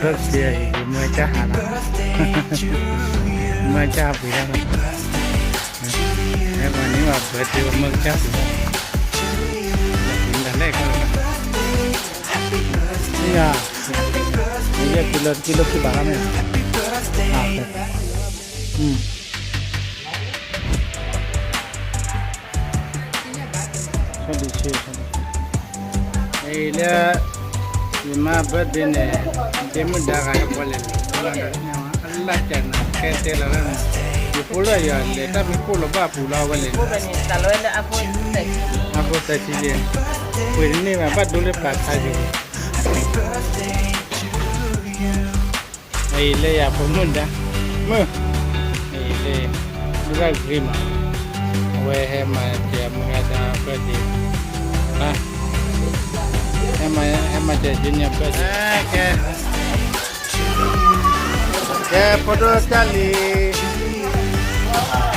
က့ၤမၢကၢ်ဟးလီၤ, မၢကၢ်ပှ့ၤဒၣ်လီၤ, အဲၣ်ပှၤန့ၢ်ဘၣ် birthday မၢကၢ်ပှ့ၤဒၣ်, တၢ်လဲၣ်ကီ, ယဲၢ်ကံလိ ကံလိခံဘးလီၤမ့ၢ်, ဆီဒံၣ်ဆ့, အံၤလၢ ယမါ birthday န့ၣ် ဒ့မုၣ်ဒါဂၤအပီလဲၣ်န့ၣ် အလၢ်ကၢ်နၤ ကဲတဲလီၤလၢန့ၣ် ယဖိလၢယၤလဲၤတၢ်မ့ၢ်ကိၢ်လီၤဘၣ်ပူၤလီၤဝဲလဲၣ်န့ၣ်, အဖိသၢဆံယဲၢ်, ပှ့ၤတန့ၢ်ဘၣ် ဘၣ်ဒိလၢပာ်ဆါယိၤ အံၤလၢယဖိမုၣ်ဒါ, မုၣ်, အံၤလၢ ဒုၣ်ဒါဂ့ၤမး, အဝဲဟဲမၤစၢၤမုၢ်ဂၤဒီး birthday, ဟဲမၤစၢၤ Junior birthday, ကဲ, ကဲ ဖိဒိၣ်ကၢ်လံၤ,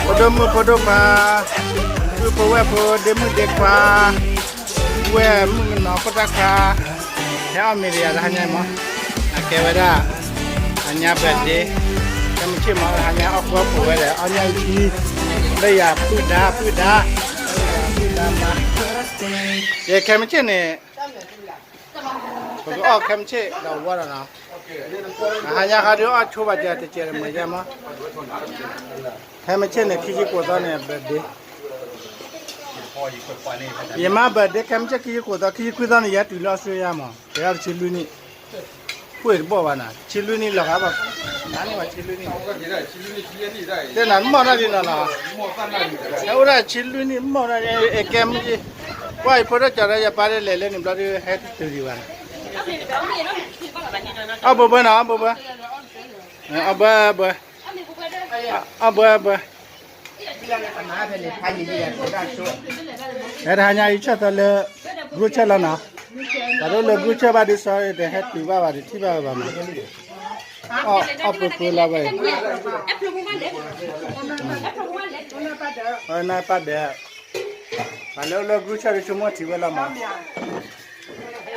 ဖိဒိၣ်မုၣ်ဖိဒိၣ်ခွါ, ပုၢ်ဖိဝဲၢ်ဖိ ဒ့မုၣ်ဒ့ခွါ, ဝဲၢ်မုၣ်ကနီၤဖိသၣ်ခွါ, ဟဲအီၣ်မ့ၤဒီးယၤတဟါညါမး, အကဲဝဲဒၣ် အညါ birthday, ခဲမုၢ်ဆ့ၣ်မး တဟါညါအီၣ်ဃူအီၣ်ဖိးဝဲဒီး အီၣ်ညၣ်အုၣ်ထံ လၢယၤပုၢ်ဒါ ပုၢ်ဒါ, ပုၢ်ဒါမါ, ယခဲမုၢ်ဆ့ၣ်န့ၣ် ပကအီၣ်ခဲမုၢ်ဆ့ၣ်ဒီးဝီဒီးနီၤ, တဟါညါဃီဒုးအီၣ်ဆိဘၣ်ကဲတကဲးတမ့ၢ်ယဲမး, ခဲမုၢ်ဆ့ၣ်န့ၣ် ခံဆံကိးသီန့ၣ် birthday, ယမါ birthday ခဲမုၢ်ဆ့ၣ် ခံဆံကိးသီ ခံဆံခွံသီန့ၣ် ယဟဲတုၤလၢအီစထြ့လယါမး, ကဲအီၣ်တဆံလွံၢ်နံၣ်, ကွၢ်တဘီၣ်ဘၣ်နၤ ဆံလွံၢ်နံၣ်လီၤဂာ်ဘၣ်, နၤန့ၣ်ဘၣ်ဆံလွံၢ်နံၣ်, တဲနၤမီၢ်တၢ်ဒ်နီၤနီၤ, ဟဲအိၣ်ဒၣ်ဆံလွံၢ်နံၣ် မီၢ်တၢ်ဒ် အကဲမုၢ်ဆ့ၣ်, ကွၢ်ယဖိဒိၣ်ကၠီဒီးယပၢ်ဒ်လဲၣ်လၢန့ၣ်ဘျီဒုး ဟဲတုၤဒံးဘၣ်နၤ, အီၣ်ဘၢဘၢနၤ အီၣ်ဘၢဘၢ, အီၣ်ဘၢဘၢ, အီၣ်ဘၢဘၢ အဲတဟါညါ ယဆၢၣ်သၢလၢ group chat လီၤနီၤ, ပှၤတအိၣ်လၢ group chat ဘၣ်ဒ်သိး တဟဲတုၤဘၣ်ဘၣ်ဒီး ထံၣ်ဘၣ်ဝဲဘၣ်မး, အီၣ်ပှဲၤပှဲၤလီၤဝဲအံၤ, နၢ်ပၢ်ဒၢး, ပှၤလၢအိၣ်လၢ group chat ဒီး ဆိကမိၣ်ထံၣ်ဝဲလီၤမး,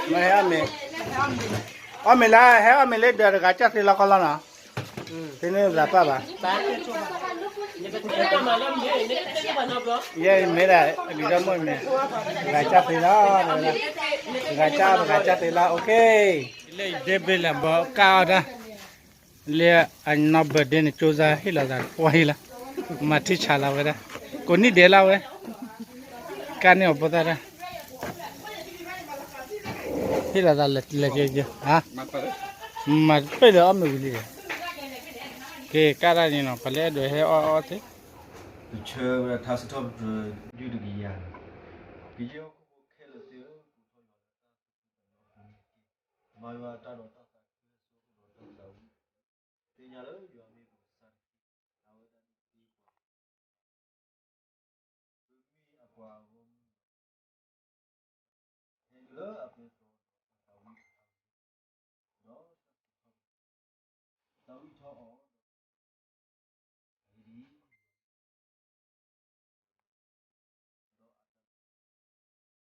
မ့ၢ်ဟဲအီၣ်မ့ၤ, အီၣ်မ့ၤလၢ ဟဲအီၣ်မ့ၤလၢဒၢးတဂၤကၢ်သ့လီၤကီလီၤနီၤ, သ့န့ၢ်သးပၢ်ဘၣ် ယဲမ့ၢ်ဒၣ် အကဒၢမ့ၢ်မ့ၢ် တဂၤကၢ်သ့လီၤ, တဂၤကၢ် တဂၤကၢ်သ့လီၤ okay, လၢယဒဲဘ့ၣ်လၢဘီကၢ်အီၣ်တၢ်, လၢအနီၢ် birthday န့ၣ် ကၠိစါဟ့ၣ်လီၤသးတပှီၢ်ဟံၣ်လီၤ, မၤထံဆးလီၤဝဲဒၣ်, ကိးနံၣ်ဒဲးလီၤဝဲ, ကၢ်န့ၢ်အီၤဖိသၣ်တၢ် ဟ့ၣ်လီၤသးလဲၤက့ၤက့ၤ, မၤတပ့ၢ်လၢအီၣ်မ့ၤဝံၤလံ, က့ၤကၢ်တၢ်န့ၣ်နီၤ ပှၤလၢအဲၣ်ဒိးဟဲအီၣ်အီၣ်သ့, ပဆၢဝဲဒၣ်ထါစံးထီၣ်ပတြၢၤဒုတကယၤန့ၣ်, ကယဲၢ်ဟီၣ်ခိၣ်ဖိခဲလၢာ်သ့ၣ်ဧၢ, ကိးထီၣ်ယွၤလၢတၢ်သူၣ်ဖှံသးညီ, မၤယွၤတၢ်ဒီးတၢ်သးခုကစီၣ်အိၣ်ဒီးတၢ်သးဝံၣ်, သ့ၣ်ညါလၢယွၤမ့ၢ်ပကစၢ်တက့ၢ်, အဝဲဒၣ်န့ၣ်သ့ကွၢ် ပမ့ၢ်အပှၤဂီၢ်မုၢ်လီၤ, ဟဲနုာ်လၢအပဲတြီဒီးအသးဝံၣ်အဂီၢ်, ဒီးတၢ်သူၣ်ဖှံသးညီ, သးဝံၣ်ထီၣ်အီၤဒီး အဂ့ၢ်ဒ်အံၤ, ဒီးအတၢ်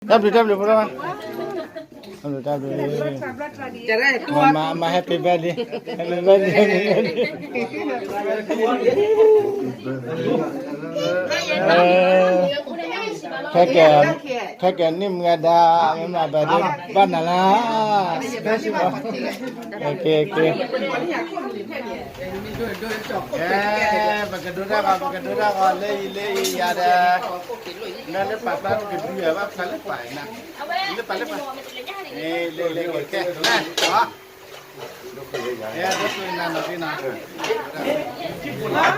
တၢ်ဘျုးတၢ်ဘျုးဖိဒိၣ်မး, တၢ်ဘျုးတၢ်ဘျုး, မၤ မၤ happy birthday, happy birthday, happy birthday. ခဲကဲ ခဲကဲန့ၣ်မုၢ်ဂၤဒါ မ့ၢ်မၤ birthday ဘၣ်နၤလၢ special, ပကဒိတၢ်ဂီၤ ပကဒိတၢ်ဂီၤ လၢအံၤ လၢအံၤ ယၤဒီး လၢလၢပာ်ဖျါ ပကဒုးယၤဘၣ်ဖျါလၢပာ်နၤ, လၢပာ်လၢပာ်, လၢလၢကဲ, လၢ ဒိၣ်စိနၤနီၤက့နီၤ.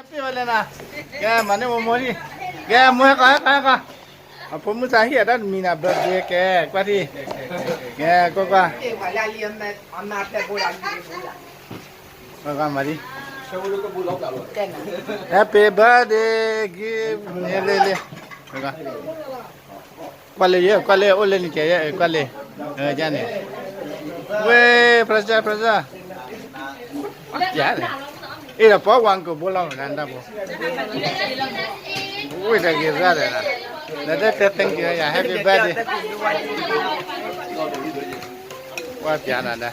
ပ့ၢ်ဝဲလဲၣ်နၤ, ကဲ မၤန့ၢ်မိၢ်မိၢ်ဒံး, ကဲ မိၢ်ဟဲကီး ဟဲကီး ဟဲကီး, အဖိမုၣ်သးဟ့ၣ်အတၢ်တမံၤနၤ birthday ကဲ ကွၢ်ထံၣ်, ကဲ ကွၢ်ကွၢ်, ကွၢ်ကွၢ်မၤဒံး, happy birthday gift န့ၣ် လ့လ့ ကွၢ်လၢယဲ ကွၢ်လၢအိၣ်လၢနကဲယဲ ကွၢ်လၢ, ယန့ၣ်, ဝဲ present present, ယန့ၣ်, အ့ၣ်ဒီးပှၤဝါကဘိလီၤမး တၢ်ဘိ, ဝံၣ်တဂ့ၤရၣ်ဒီး, လၢတၢ်တဲ thank you ယၤ happy birthday, ကွၢ်ပျါနၤဒ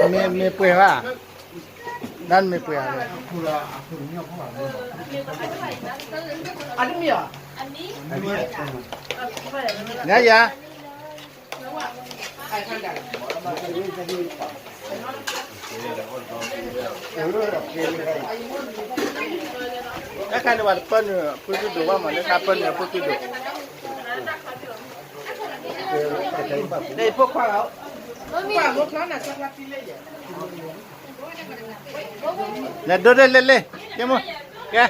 ၣ် မ့ၢ်ပှဲၤဘၣ်, ဒၣ်မ့ၢ်ပှဲၤဘၣ်, ညါယၤ တၢ်ခါန့ၣ် ပှၤတပၢနုာ်အဖုသံဒိၣ်ဘၣ်မး လၢခါပၢနုာ်အဖုသံဒိၣ်, လဲၤဒိးဒဲးလဲၤလဲၤ, ကဲမိၢ်, ကဲ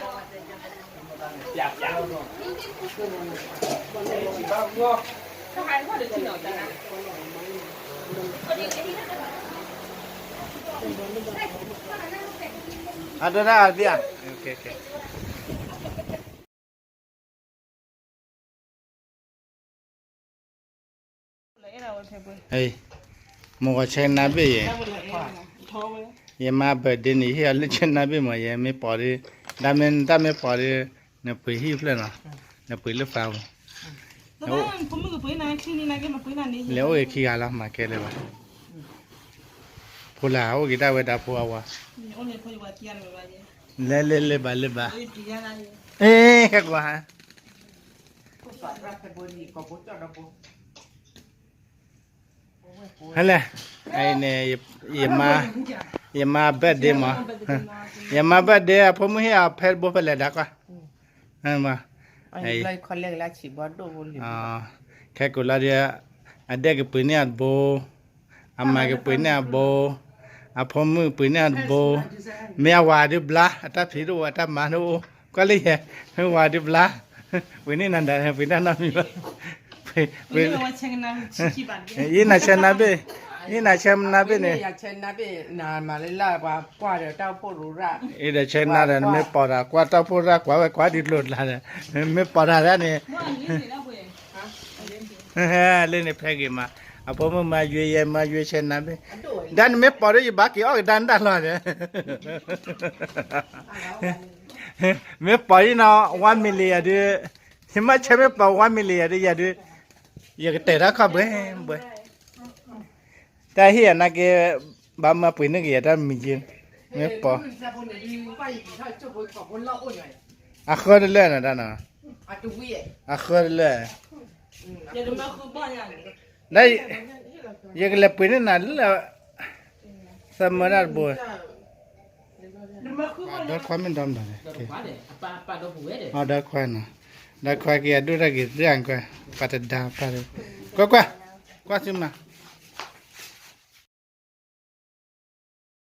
အဒိဒၣ်အသံဧါ, မိၢ်ကဆဲနါဘ့ၣ်ယဲ, ယမါ birthday န့ၣ် ယဟ့ၣ်အီၤလၢဆဲနါဘ့ၣ်မး ယမ့ၢ်ပိာ်ဒီး, တၢ်မ့ၢ်ပိာ်ဒီး, နပှ့ၤဟံၣ်ဖျၢၣ်နီၤ, နပှ့ၤလၢ fund မး, လဲၤအိၣ်ဂ့ၤခံဂၤလီၤ မၤကဲလၢၤဘၣ်, ဖိလၢအိၣ်က့ၤဒၣ်ဝဲဒၣ်ဖိအဝၤ, လဲၤလဲၤလဲၤဘၣ်လဲၤဘၣ်, ဟဲကွၢ် ဟဲလဲၣ်, အန့ၣ်, ယမါ birthday မး, ယမါ birthday အဖိမုၣ်ဟ့ၣ်အီၤဖဲတဘိဖဲလဲၣ်ဒၣ်ကွၢ်, ခဲကိးလီၤဒီး, အဒဲကပှ့ၤန့ၢ်အတဘိ, အမၤကပှ့ၤန့ၢ်အဘိ, အဖိမုၣ်ကပှ့ၤန့ၢ်အတဘိ, မ့ၢ်အဝၤဒုးဘျါ အတၢ်ဖံးတအိၣ် အတၢ်မၤတအိၣ်, ကွၢ်လၢယဲ, မ့ၢ်ဝၤဒုးဘျါ, ပှ့ၤန့ၢ်နၤဒၣ် ပှ့ၤတၢ်နီတမံၤဘၣ်, ယနၤဆဲနါဘ့ၣ်, ယနၤဆဲနါဘ့ၣ်န့ၣ်, ယဒီးဆဲနါဒီး နမ့ၢ်ပိာ်တၢ်ကွၢ်တၢ်အိၣ်ဖှိၣ်ရူရၣ်, ကွၢ်တၢ်အိၣ်ဖှိၣ်ရူရၣ် ကွၢ်ဝဲကွၢ်ဒ်လိာ်တလါဒီး, မ့ၢ်ပိာ်တၢ်ဒၣ်န့ၣ် လၢန့ၣ်ဖဲဂ့ၤမး, အဖိမုၣ်မၤယွ့ယဲ မၤယွ့ဆဲနါဘ့ၣ်, ဒၣ်နမ့ၢ်ပိာ်ဒီးယဘၣ်က့ၤအီၣ်ကဒါနတၢ်လီၤဒီး, မ့ၢ်ပိာ်အံၤနီၤ one million ဒုး, ယမ့ၢ်ဆဲမ့ၢ်ပိာ် one million ဒုး ယၤဒုး, ယကတဲာ်တၢ်ခီၣ်ဘှဲဘှဲ, တၢ်ဟ့ၣ်အနၢ်က့ ဘၣ်မၤပှ့ၤန့ၢ်က့ၤယၤတၢ်မံၤက့, မ့ၢ်ပိာ် အဃၢတလၢနတၢ်နီၤ, အဃၢတလၢ, ဒ်ယကလဲၤပှ့ၤန့ၢ်နၤလၢ သးမၢဒၣ်တဘိ, ဒီခွါမ့ၢ်ဒီမနုၤလဲၣ်, ဒီခွါနီၤ, ဒီခွါက့ၤအဒိၣ်တၢ်ဂ့ၤတၢ်ကွၢ်, ပှၤတဒါပှၤ, ကွၢ်ကွၢ်, ကွၢ်သုမး